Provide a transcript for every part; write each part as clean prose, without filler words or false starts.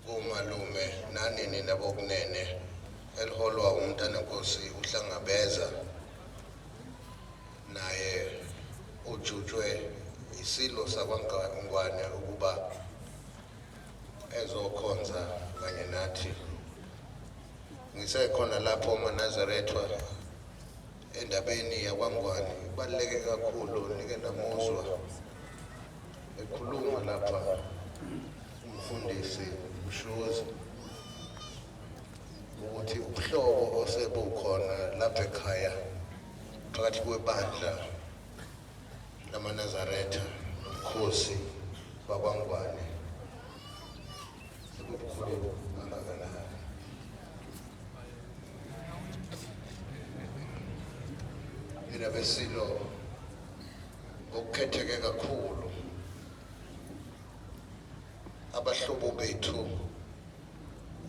Komalume nani nina bokunene eliholwa umntanenkosi uHlangabeza naye ujutshwe isilo sakwaNgwane ukuba ezokhonza kanye nathi. Ngisekhona lapho maNazaretha endabeni yakwaNgwane ibaluleke kakhulu nike namuzwa ekhuluma lapha umfundisi uMshuzi ukuthi ubuhlobo osebukhona lapha ekhaya phakathi kwebandla lamaNazaretha nobukhosi bakwaNgwane sebubukhulu kangakanani. Mina besilo ngokukhetheke kakhulu abahlobo bethu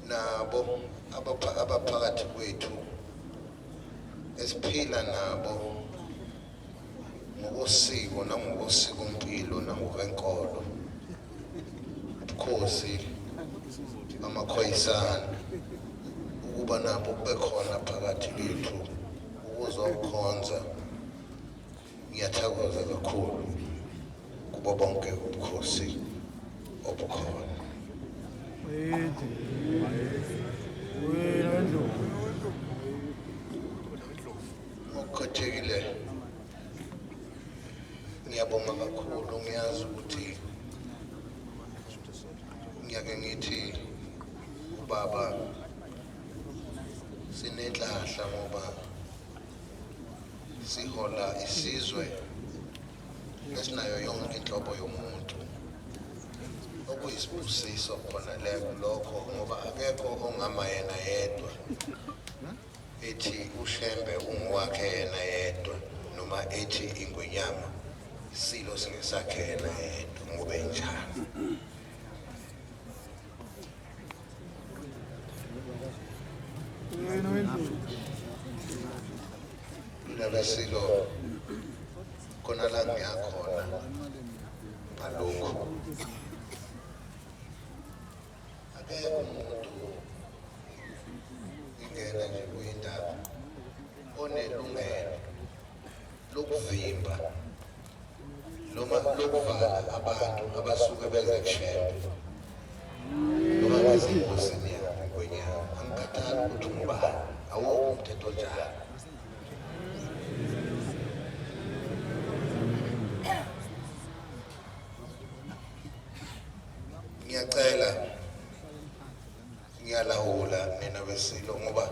nabo abaphakathi kwethu esiphila nabo ngokosiko nangokosikompilo nangokwenkolo ubukhosi amakhoyisana ukuba nabo kube khona phakathi kwethu ukuzokhonza. Ngiyathokoza kakhulu kubo bonke ubukhosi obukhona. Ngokukhethekile ngiyabonga kakhulu, ngiyazi ukuthi ngiyake ngithi ubaba sinenhlahla ngoba Sihola isizwe esinayo yonke inhlobo yomuntu, okuyisibusiso khona lokho ngoba akekho ongama yena yedwa ethi uShembe ungowakhe yena yedwa noma ethi iNgwenyama isilo singesakhe yena yedwa ngoba enjalo. Ndabesilo khona la ngiyakhona ngalokhu akekho umuntu ingena nje kuyindaba onelungelo lokuvimba noma lokuvala abantu abasuke beze kuShembe noma bezenkosini yabo ngonyaka. Angikhathali ukuthi ungubani, awukho umthetho onjalo. Ngiyacela, ngiyalawula nina besilo ngoba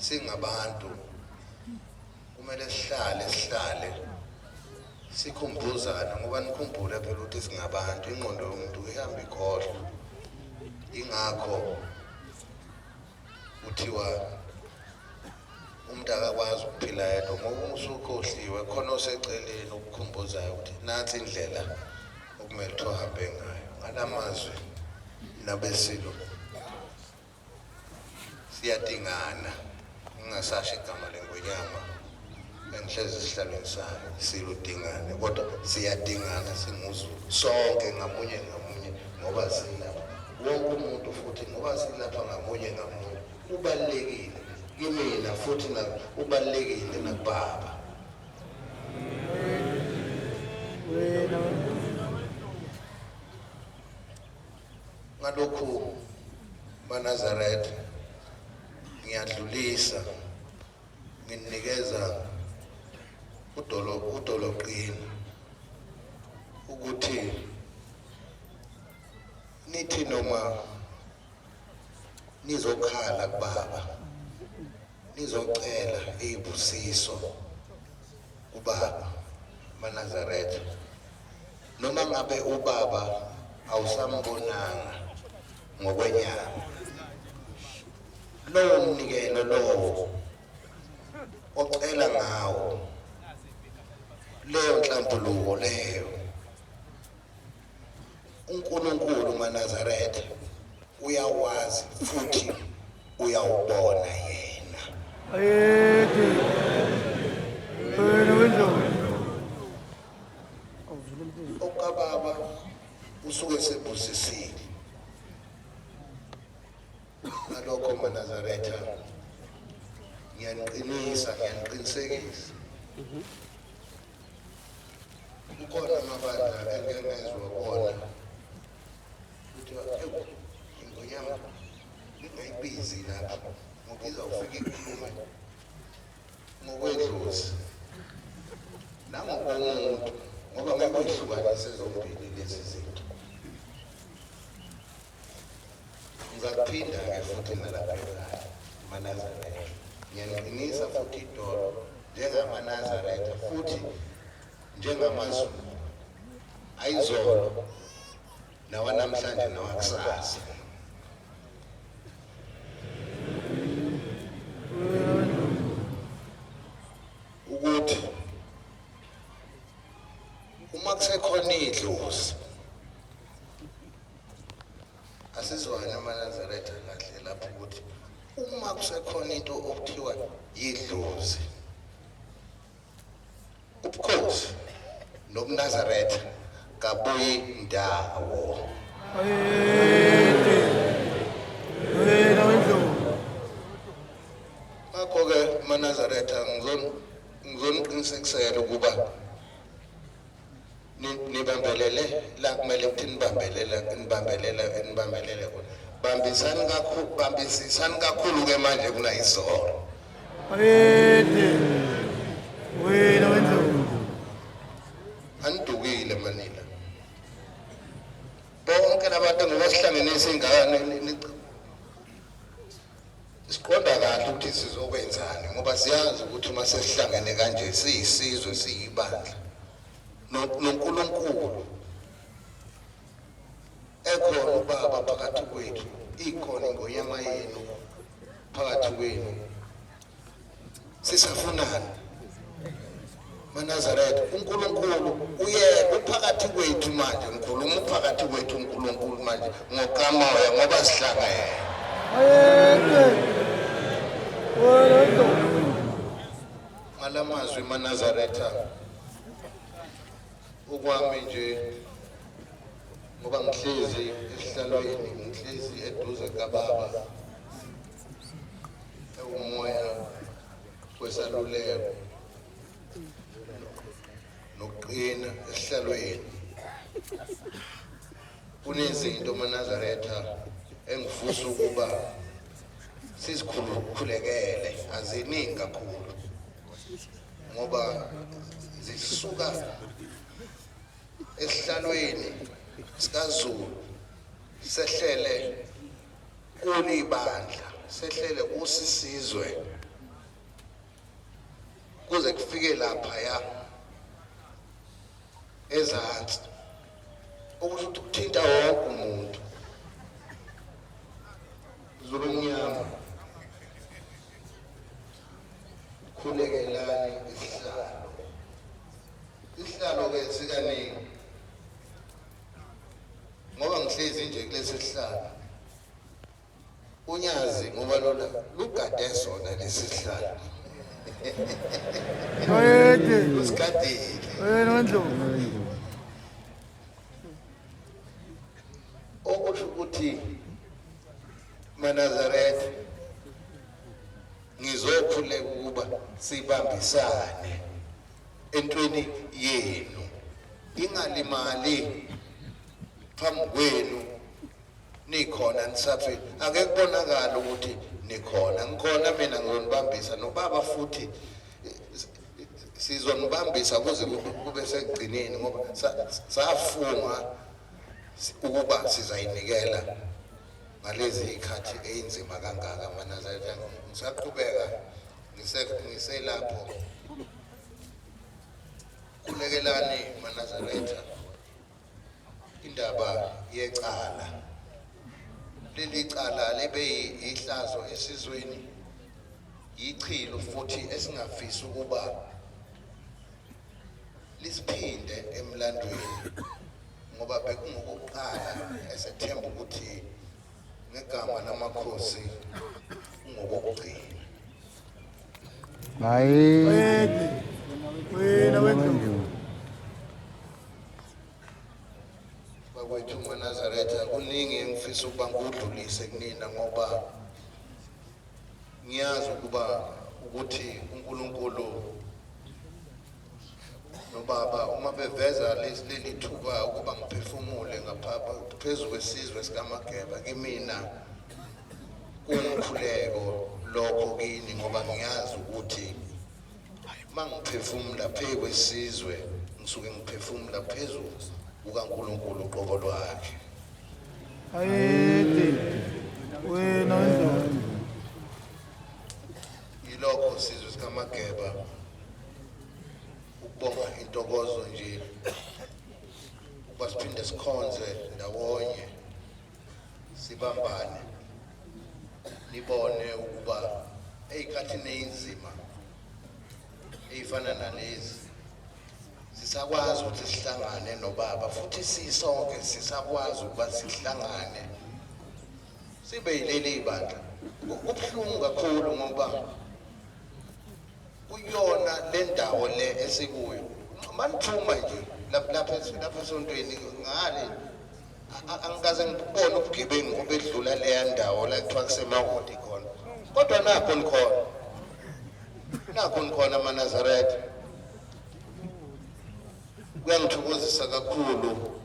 singabantu kumele sihlale sihlale sikhumbuzane ngoba nikhumbule phela ukuthi singabantu, ingqondo yomuntu ihamba ikhohlwa. Ingakho kuthiwa umuntu akakwazi ukuphila yedwa ngoba uma usukhohliwe khona oseceleni okukhumbuzayo ukuthi nansi indlela okumele ukuthi uhambe ngayo. Ngalamazwi nabesilo Siyadingana, ngingasasho igama lengonyama engihlezi esihlalweni sayo, siludingane, kodwa siyadingana singuZulu sonke ngamunye ngamunye ngoba silapha. Wonke umuntu futhi ngoba silapha ngamunye ngamunye ubalulekile kimina futhi ubalulekile nakubaba. Ngalokhu maNazaretha ngiyadlulisa nginikeza udolo udoloqini ukuthi nithi noma nizokhala kubaba nizocela izibusiso kubaba maNazaretha Noma ngabe ubaba awusambonanga ngokwenyama, lowo mnikelo lowo ocela ngawo leyo nhlambuluko leyo uNkulunkulu maNazaretha uyawazi futhi uyawubona yena. Ayede. Wena wendlovu. Okababa usuke sebusisile. Ngalokho maNazaretha, ngiyaniqinisa, ngiyaniqinisekisa. Kukhona amabandla engike ngezwa kuwona kuthiwa, ewu, ingonyama ningayibizi lapha ngoba izawufika ikhulume ngokwedlozi nangokomuntu, ngoba ngeke uyihlukanise zombili lezi zinto. Ngizakuphinda-ke futhi nalapha ekhaya maNazaretha, ngiyaniqinisa futhi idolo njengamaNazaretha futhi njengamaZulu ayizolo nawanamhlanje nawakusasa. Ukuthi uma kusekhona idlozi, asizwane amaNazaretha kahle lapho, ukuthi uma kusekhona into okuthiwa yidlozi, ubukhosi nobuNazaretha kabuyi ndawo. Bayede. Wena wendlovu. Ngakho-ke maNazaretha, ngizoniqinisekisela ukuba nibambelele la kumele ukuthi nibambelele, nibambelele, nibambelele khona. Bambisani kakhulu, bambisisani kakhulu-ke manje kunayizolo. Bayede. Wena wendlovu. Anidukile manina bonke labantu, ngoba sihlangenise ingane, siqonda kahle ukuthi sizokwenzani, ngoba siyazi ukuthi uma sesihlangene kanje siyisizwe, siyibandla, noNkulunkulu ekhona, ubaba phakathi kwethu, ikhona ingonyama yenu phakathi kwenu, sisafunani maNazaretha? UNkulunkulu uye uphakathi kwethu manje, ngikhuluma uphakathi kwethu uNkulunkulu manje ngokamoya, ngoba sihlangene. Bayede. Wena wendlovu. Ngalamazwi maNazaretha, ukwami nje, ngoba ngihlezi esihlalweni, ngihlezi eduze kababa ewumoya wesaluleko nokuqina esihlalweni, kunezinto maNazaretha engifisa ukuba sizikhulekele. Aziningi kakhulu ngoba zisuka esihlalweni sikaZulu, sehlele kulibandla, sehlele kusisizwe, kuze kufike lapha ya ezansi, okusho ukuthi kuthinta wonke umuntu. Zulu omnyama, khulekelani isihlalo. Isihlalo-ke sikaningi, ngoba ngihlezi nje kulesi sihlalo, unyazi ngoba lona lugade sona lesi sihlalo. Bayede. Lusigadile. Wena wendlovu. Okusho ukuthi maNazaretha, ngizokhuleka ukuba sibambisane entweni yenu, ingalimali phambi kwenu nikhona nisaphila. Ake kubonakala ukuthi nikhona, ngikhona mina, ngizonibambisa nobaba futhi sizonibambisa kuze kube sekugcineni, ngoba safunga ukuba sizayinikela ngalezi ikhathi eyinzima kangaka maNazaretha. Ngisaqhubeka, ngiselapho, khulekelani maNazaretha indaba yecala. Leli cala libe ihlazo esizweni, yichilo futhi esingafisi ukuba lisiphinde emlandweni, ngoba bekungokokuqala esethemba ukuthi ngegama lamakhosi kungokokugcina. Hayi. Bayede. Wena wendlovu. Bakwethu maNazaretha, kuningi engifisa ukuba ngikudlulise kunina ngoba Ngiyazi ukuba ukuthi uNkulunkulu nobaba uma beveza leli thuba ukuba ngiphefumule ngapha phezu kwesizwe sikaMageba kimina kuwumkhuleko lokho kini ngoba ngiyazi ukuthi mangiphefumula phezu kwesizwe ngisuke ngiphefumula phezu kukaNkulunkulu uqobo lwakhe. Ayede. Wena wendlovu. Yilokho sizwe sikaMageba ukubonga intokozo nje ukuba siphinde sikhonze ndawonye sibambane nibone ukuba ey'khathini ey'nzima ey'fana nalezi sisakwazi ukuthi sihlangane nobaba futhi sisonke sisakwazi ukuba sihlangane sibe yileli bandla. Kubuhlungu kakhulu ngoba kuyona le ndawo le esikuyo maniphuma nje lapha lapha esontweni ngale angikaze ngibone ubugebengu obedlula leya ndawo la kuthiwa kusemahodi khona kodwa nakho nikhona nakho nikhona amaNazaretha. Kuyangithokozisa kakhulu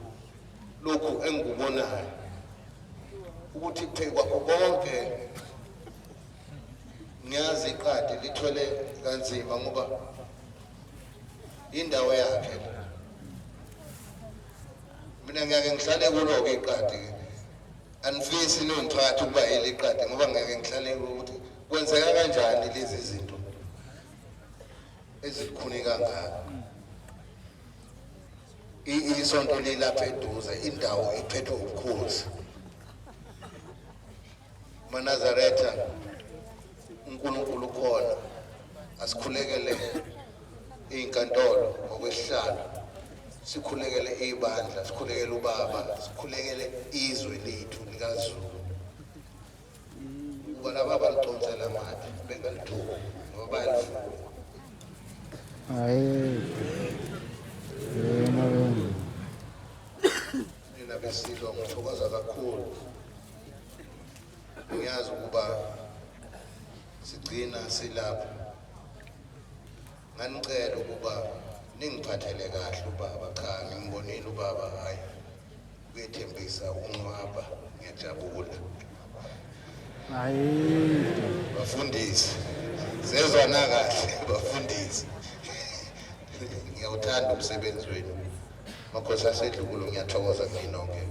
lokhu engikubonayo ukuthi phezu kwakho konke ngiyazi iqadi lithwele kanzima ngoba indawo yakhe mina ngiyake ngihlale kulo-ke iqadi anifisi niwumphakathi ukuba yili iqadi ngoba ngiyake ngihlale ukuthi kwenzeka kanjani lezi zinto ezilukhuni kangaka. Isonto lilapha eduze indawo iphethwe ubukhosi maNazaretha uNkulunkulu ukhona asikhulekele iy'nkantolo ngokwesihlalo sikhulekele ibandla sikhulekele ubaba sikhulekele izwe lethu likaZulu ukuba laba abaliconsela amathe bengalithuki ngoba bayalifuna. Hayi. Yena wena. Nina beSilo ngithokoza kakhulu. Ngiyazi ukuba sigcina silapha. Nganicela ukuba ningiphathele kahle ubaba cha ngimbonile ubaba hayi kuyethembisa ukunqwaba ngiyajabula. Hayi. Bafundisi sezwana kahle bafundisi ngiyawuthanda umsebenzi wenu makhosi asedlukulo ngiyathokoza kini nonke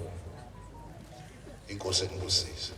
inkosi enibusise.